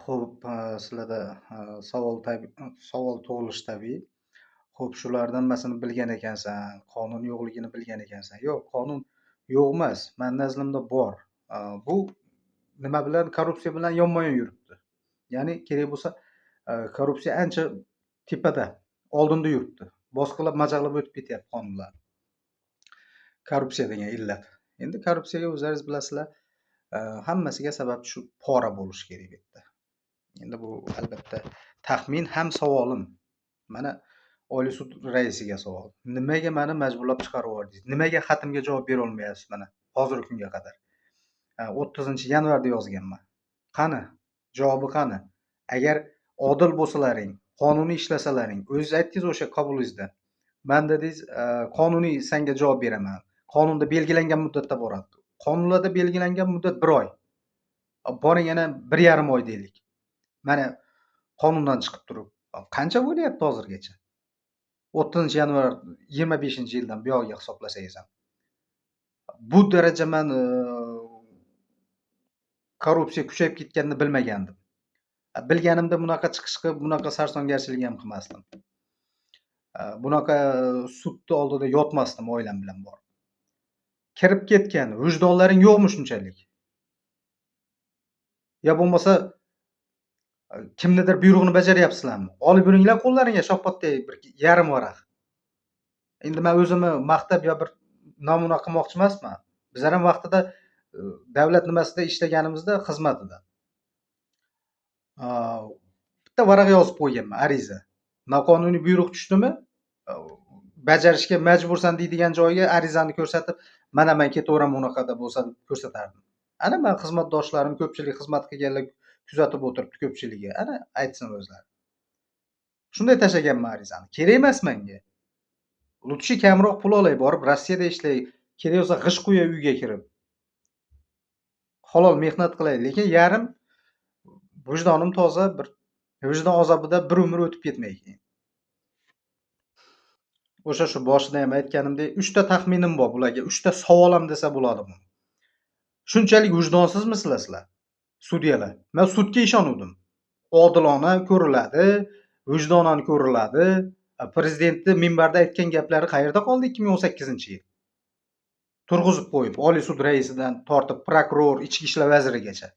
Xo'p, sizlarda savol tug'ilishi tabiiy. Xo'p, shulardan hammasini bilgan ekansan, qonun yo'qligini bilgan ekansan. Yo'q, qonun yo'q emas, mani nazdimda bor. Bu nima bilan, korrupsiya bilan yonma-yon yuribdi. Ya'ni kerak bo'lsa, korrupsiya ancha tepada, oldinda yuribdi. Bosqilab, majaqlab o'tib ketyapti qonunlar. Korrupsiya degan illat. Endi korrupsiyaga o'zlaringiz bilasizlar, hammasiga sababchi shu pora bo'lishi kerak bu yerda. Endi bu albatta taxmin ham savolim. Mana Oliy sud raisiga savol. Nimaga meni majburlab chiqarib yubordingiz? Nimaga xatimga javob bera olmayapsiz mana hozirgi kunga qadar? 30-yanvarda yozganman. Qani? Javobi qani? Agar odil bo'lsalaring, qonuniy ishlasalaring, o'zingiz aytdingiz o'sha qabulingizda. Men dedingiz, qonuniy senga javob beraman. Qonunda belgilangan muddatda boradi. Qonunlarda belgilangan muddat 1 oy. Boring yana 1,5 oy deylik. Mana qonundan chiqib turib, qancha bo'lyapti hozirgacha? 30 yanvar 25-yildan buyog'iga hisoblasangiz ham. Bu daraja man korrupsiya kuchayib ketganini bilmagandim. Bilganimda bunaqa chiqish qilib, bunaqa sarsongarchilik ham qilmasdim. Bunaqa sudni oldida yotmasdim oilam bilan borib. Kirib ketgan, vijdonlaring yo'qmi shunchalik? Ya bo'lmasa kimnidir buyrug'ini bajaryapsizlarmi? Olib yuringlar qo'llaringga shapotdek bir yarim varaq. Endi men o'zimni maqtab yo bir namuna qilmoqchi emasman. Bizlar ham vaqtida davlat nimasida ishlaganimizda xizmatida. Bitta varaq yozib qo'yganman, ariza. Noqonuniy buyruq tushdimi? Bajarishga majbursan deydigan joyga arizani ko'rsatib, mana men ketaveraman unaqada bo'lsa deb ko'rsatardim. Ana men xizmatdoshlarim, ko'pchilik xizmat qilganlar kuzatib o'tiribdi ko'pchiligi. Ana aytsin o'zlari. Shunday tashlaganman arizani. Kerak emas menga. Lutfi kamroq pul olay, borib Rossiyada ishlay, kerak bo'lsa g'isht quyay uyga kirib. Halol mehnat qilay, lekin yarim vijdonim toza, bir vijdon azobida bir umr o'tib ketmay keyin. O'sha shu boshida ham aytganimdek, 3 ta taxminim bor bularga, 3 ta savol ham desa bo'ladi buni. Shunchalik vijdonsizmisizlar sizlar? Sudyalar. Men sudga ishonuvdim. Odilona ko'riladi, vijdonan ko'riladi. Prezidentni minbarda aytgan gaplari qayerda qoldi 2018-yil? Turg'izib qo'yib, Oliy sud raisidan tortib prokuror, ichki ishlar vazirigacha.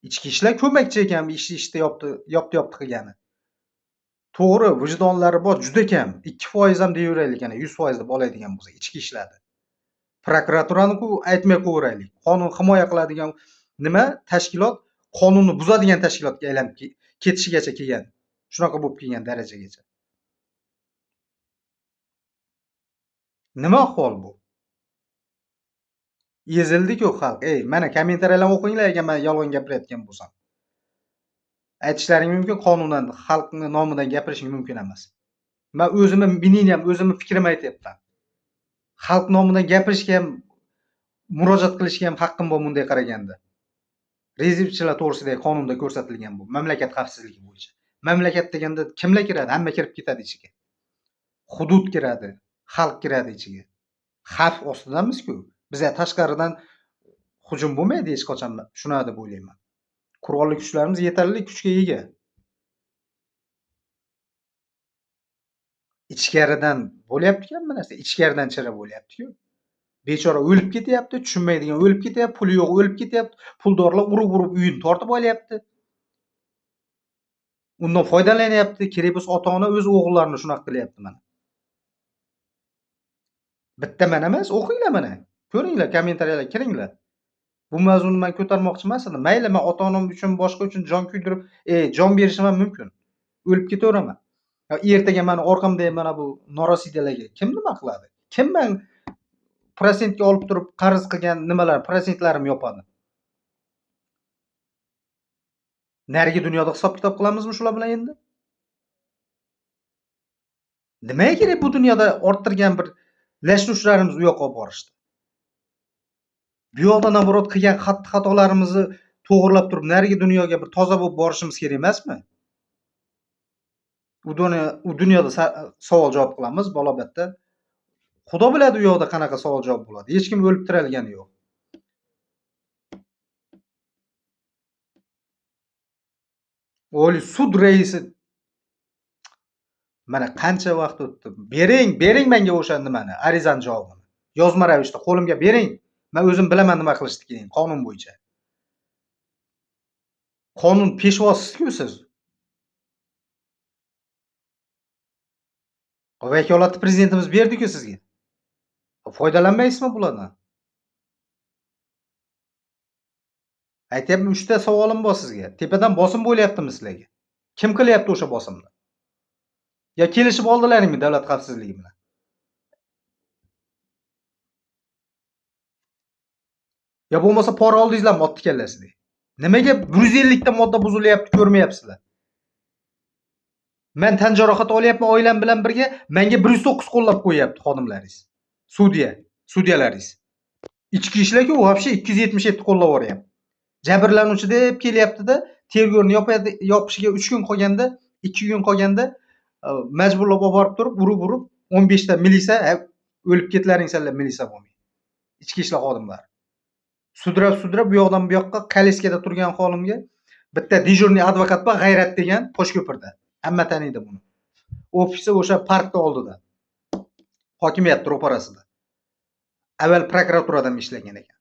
Ichki ishlar ko'makchi ekan ishni ishda yopdi, yopdi yopdi qilgani. To'g'ri, vijdonlari bor, juda kam. 2% ham deyaveraylik, ana 100% deb oladigan bo'lsak, ichki ishlarda. Prokuraturani-ku aytmay qo'yaveraylik. Qonun himoya qiladigan nima? Tashkilot qonunni buzadigan tashkilotga aylanib ketishigacha kelgan. Shunaqa bo'lib kelgan darajagacha. Nima ahvol bu? Ezildi-ku xalq. Ey, mana kommentariyalarni o'qinglar agar men yolg'on gapirayotgan bo'lsam. Aytishlaring mumkin, qonunan xalqning nomidan gapirishing mumkin emas. Men o'zimni мнением, o'zimni fikrimni aytyapman. Xalq nomidan gapirishga ham, murojaat qilishga ham haqqim bor bunday qaraganda. Rezervchilar to'g'risidagi qonunda ko'rsatilgan bu, mamlakat xavfsizligi bo'yicha. Mamlakat deganda kimlar kiradi? Hamma kirib ketadi ichiga. Hudud kiradi, xalq kiradi ichiga. Xavf ostidamiz-ku. Bizga tashqaridan hujum bo'lmaydi hech qachon, shunaqa deb o'ylayman. Qurolli kuchlarimiz yetarli kuchga ega. Ichkaridan bo'lyapti-ku hamma narsa, ichkaridan chira bo'lyapti-ku. Bechora o'lib ketyapti, tushunmaydigan o'lib ketyapti, puli yo'q o'lib ketyapti, puldorlar urib-urib uyini tortib olyapti. Undan foydalanyapti, kerak bo'lsa ota-ona o'z o'g'illarini shunaqa qilyapti mana. Bitta mana emas, o'qinglar mana. Ko'ringlar, kommentariyalarga kiringlar. Bu mavzuni men ko'tarmoqchi emas edim. Mayli, men ota-onam uchun, boshqa uchun jon kuydirib, jon berishim ham mumkin. O'lib ketaveraman. Ertaga meni orqamda mana bu norasidalarga kim nima qiladi? Kim men prosentga olib turib qarz qilgan nimalar, prosentlarim yopadi? Narigi dunyoda hisob-kitob qilamizmi shular bilan endi? Nimaga kerak bu dunyoda orttirgan bir lash-lushlarimiz u yoqqa olib borishdi? Bu yoqda naborot qilgan xatti-xatolarimizni to'g'rilab turib, narigi dunyoga bir toza bo'lib borishimiz kerak emasmi? U dunyoda savol-javob qilamiz, balobatda. Xudo biladi u yoqda qanaqa savol-javob bo'ladi. Hech kim o'lib tirilgani yo'q. Oliy sud raisi mana qancha vaqt o'tdi. Bering, bering menga o'sha nimani, arizani javobini. Yozma ravishda qo'limga bering. Men o'zim bilaman nima qilishni keyin qonun bo'yicha. Qonun peshvosisiz-ku siz. Vakolatni prezidentimiz berdi-ku sizga. Foydalanmaysizmi bulardan? Aytyapman, 3 ta savolim bor sizga. Tepadan bosim bo'lyaptimi sizlarga? Kim qilyapti o'sha bosimni? Ya kelishib oldilaringmi davlat xavfsizligi bilan? Ya bo'lmasa pora oldingizlarmi otni kallasidek? Nimaga 150 ta modda buzilyapti, ko'rmayapsizlar? Men tan jarohati olyapman oilam bilan birga, menga 109 qo'llab qo'yyapti xodimlaringiz. Sudyalaringiz. Ichki ishlar-ku вообще 277 qo'llab yuboryapti. Jabrlanuvchi deb kelyapti-da, tergovni yopishiga 3 kun qolganda, 2 kun qolganda majburlab olib borib turib, urib-urib 15 ta milisa, o'lib ketlaring sanlar milisa bo'lmay. Ichki ishlar xodimlari. Sudrab-sudrab bu yoqdan bu yoqqa koleskada turgan holimga bitta dejurniy advokat bor, G'ayrat degan Toshko'pirda. Hamma taniydi buni. Ofisi o'sha parkda oldida. Hokimiyat ro'parasida. Avval prokuraturadan ishlagan ekan.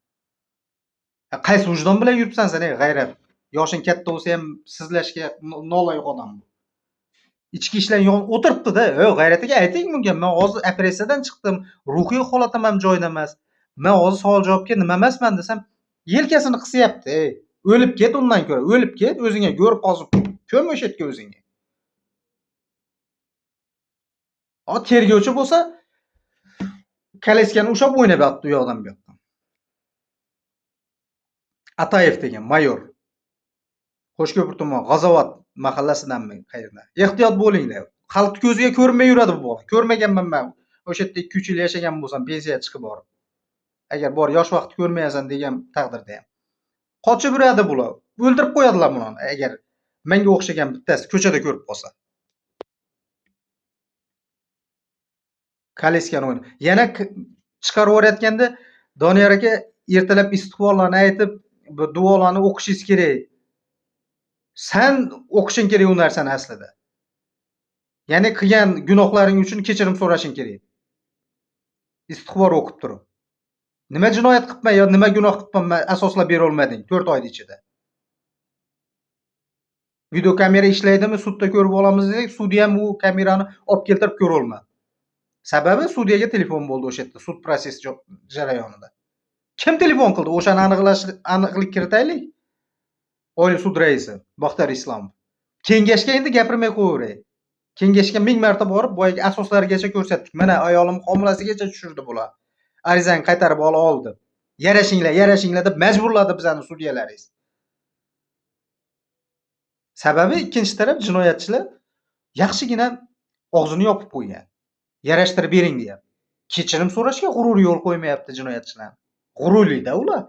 Qaysi vijdon bilan yuribsan sen, ey G'ayrat? Yoshing katta bo'lsa ham sizlashga noloyiq odam bu. Ichki ishlar yon o'tiribdi-da. Ey G'ayrat aka, ayting bunga, men hozir operatsiyadan chiqdim, ruhiy holatim ham joyida emas. Men hozir savol javobga nima emasman desam, yelkasini qisyapti. Ey, o'lib ket undan ko'ra, o'lib ket, o'zingga go'r qozib ko'm o'sha yerga o'zingga. O tergovchi bo'lsa, koleskani ushlab o'ynab yotdi u yoqdan bu yoqdan. Atayev degan mayor. Qo'shko'pir tuman G'azovat mahallasidanmi, qayerdan? Ehtiyot bo'linglar. Xalq ko'ziga ko'rinmay yuradi bu bola. Ko'rmaganman men. O'sha yerda 2-3 yil yashagan bo'lsam, pensiyaga chiqib borib. Agar bor yosh vaqti ko'rmayasan degan taqdirda ham. Qochib yuradi bular. O'ldirib qo'yadilar buni agar menga o'xshagan bittasi ko'chada ko'rib qolsa. Koleskani o'yna. Yana chiqarib yuborayotganda Doniyor aka ertalab istig'forlarni aytib, bu duolarni o'qishingiz kerak. Sen o'qishing kerak u narsani aslida. Ya'ni qilgan gunohlaring uchun kechirim so'rashing kerak. Istig'for o'qib turib. Nima jinoyat qilibman yo nima gunoh qilibman asoslab bera olmading 4 oyning ichida. Video kamera ishlaydimi, sudda ko'rib olamiz desak, sudya ham u kamerani olib keltirib ko'ra olmadi. Sababi sudyaga telefon bo'ldi o'sha yerda, sud prosesi jarayonida. Kim telefon qildi? O'shani aniqlik kiritaylik. Oliy sud raisi Baxtiyor Islomov. Kengashga endi gapirmay qo'yaveray. Kengashga 1000 marta borib, boyagi asoslarigacha ko'rsatdik. Mana ayolim homilasigacha tushirdi bular. Arizani qaytarib oldi. Yarashinglar, yarashinglar deb majburladi bizani sudyalaringiz. Sababi ikkinchi taraf jinoyatchilar yaxshigina og'zini yopib qo'ygan. Yarashtirib bering deyapti. Kechirim so'rashga g'urur yo'l qo'ymayapti jinoyatchilar. G'ururli-da ular.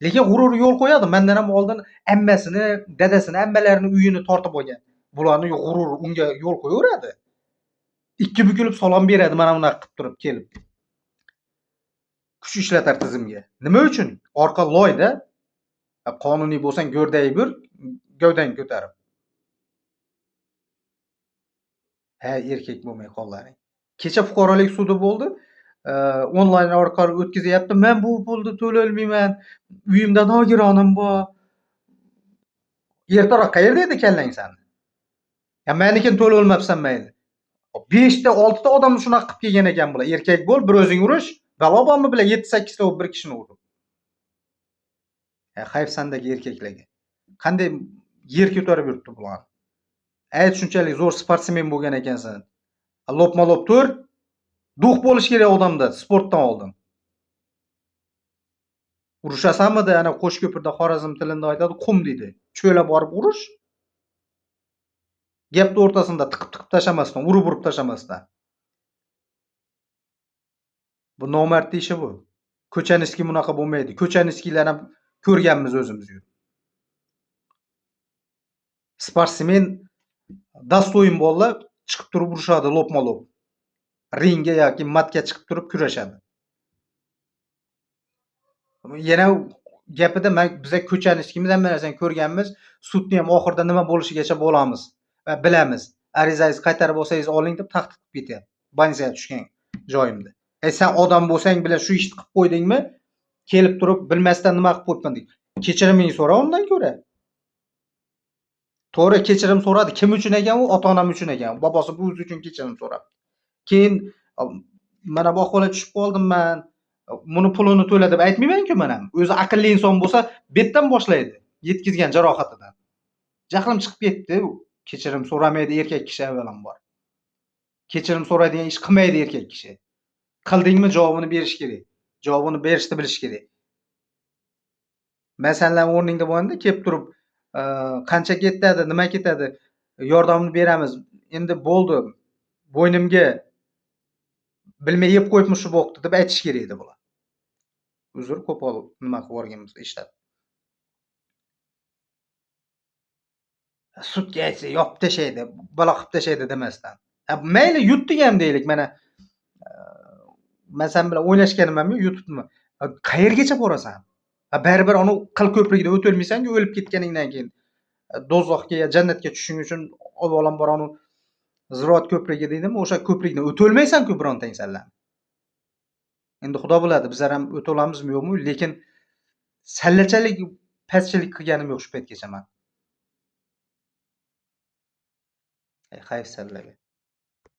Lekin g'urur yo'l qo'yadi. Mendan ham oldin ammasini, dadasini, ammalarini uyini tortib olgan. Bularni g'urur unga yo'l qo'yaveradi. Ikki bukilib salom beradi mana bunaqa qilib turib kelib. Kuch ishlatar tizimga. Nima uchun? Orqa loyda qonuniy bo'lsang go'rdayib yur, gavdang ko'tarib. Ha, erkak bo'lmay qollaring. Kecha fuqarolik sudi bo'ldi. Onlayn orqali o'tkazyapti. Men bu pulni to'la olmayman. Uyimda nogironim bor. Ertaroq qayerda edi kallang sani? Ya menikini to'la olmabsan mayli. 5 ta, 6 ta odamni shunaqa qilib kelgan ekan bular. Erkak bo'l, bir o'zing urush, balo bormi bilan 7-8 ta bo'lib bir kishini urib. Hayf sandagi erkaklarga. Qanday yer ko'tarib yuribdi bular. Ayt shunchalik zo'r sportsmen bo'lgan ekansan. Lopma-lop tur. Duh bo'lish kerak odamda sportdan oldin. Urushasanmi-da, ana Qo'shko'pirda Xorazm tilida aytadi, qum deydi. Cho'la borib urush. Gapni o'rtasida tiqib-tiqib tashamasdan, urib-urib tashamasdan. Bu nomardning ishi bu. Ko'chaniski bunaqa bo'lmaydi. Ko'chaniskilarni ham ko'rganmiz o'zimiz yurib. Sportsmen dostoyin bolalar chiqib turib urushadi lopma-lop. Ringga yoki matga chiqib turib kurashadi. Yana Gapida man biza ko'chani eshitganmiz, hamma narsani ko'rganmiz. Sudni ham oxirida nima bo'lishigacha bo'lamiz va bilamiz. Arizangizni qaytarib olsangiz oling deb tahdid qilib ketyapti. Больница ga tushgan joyimda. E sen odam bo'lsang bilan shu ishni qilib qo'ydingmi? Kelib turib bilmasdan nima qilib qo'yibman deydi. Kechirimingni so'ra undan ko'ra. To'g'ri, kechirim so'radi. Kim uchun ekan u? Ota-onam uchun ekan. Bobosi buvisi uchun kechirim so'rabdi. Keyin mana bu ahvolga tushib qoldim man. Buni pulini to'la deb aytmayman-ku men ham. O'zi aqlli inson bo'lsa, betdan boshlaydi yetkazgan jarohatidan. Jahlim chiqib ketdi. Kechirim so'ramaydi erkak kishi avvalambor. Kechirim so'raydigan ish qilmaydi erkak kishi. Qildingmi, javobini berish kerak. Javobini berishni bilish kerak. Man senlarning o'rningda bo'lganda kelib turib, qancha ketadi, nima ketadi, yordamini beramiz. Endi bo'ldi. Bo'ynimga bilmay yeb qo'yibmiz shu bo'qni deb aytish kerak edi bular. Uzr, qo'pol nima qilib yuborganmiz, eshitadi. Sudga aytsa yopib tashlaydi, balo qilib tashlaydi demasdan. Mayli yutdik ham deylik, mana man sen bilan o'ynashganim ham yo'q, yutibmi? Qayergacha borasan? Baribir anu qil ko'prikdan o'tolmaysan-ku o'lib ketganingdan keyin. Do'zaxga yo jannatga tushishing uchun avvalambor anu Zirot ko'prigi deydimi, o'sha ko'prikdan o'tolmaysan-ku birontang sanlar. Endi Xudo biladi, bizlar ham o'ta olamizmi yo'qmi, lekin sallachalik pastchilik qilganim yo'q shu paytgacha man. Hayf sallaga.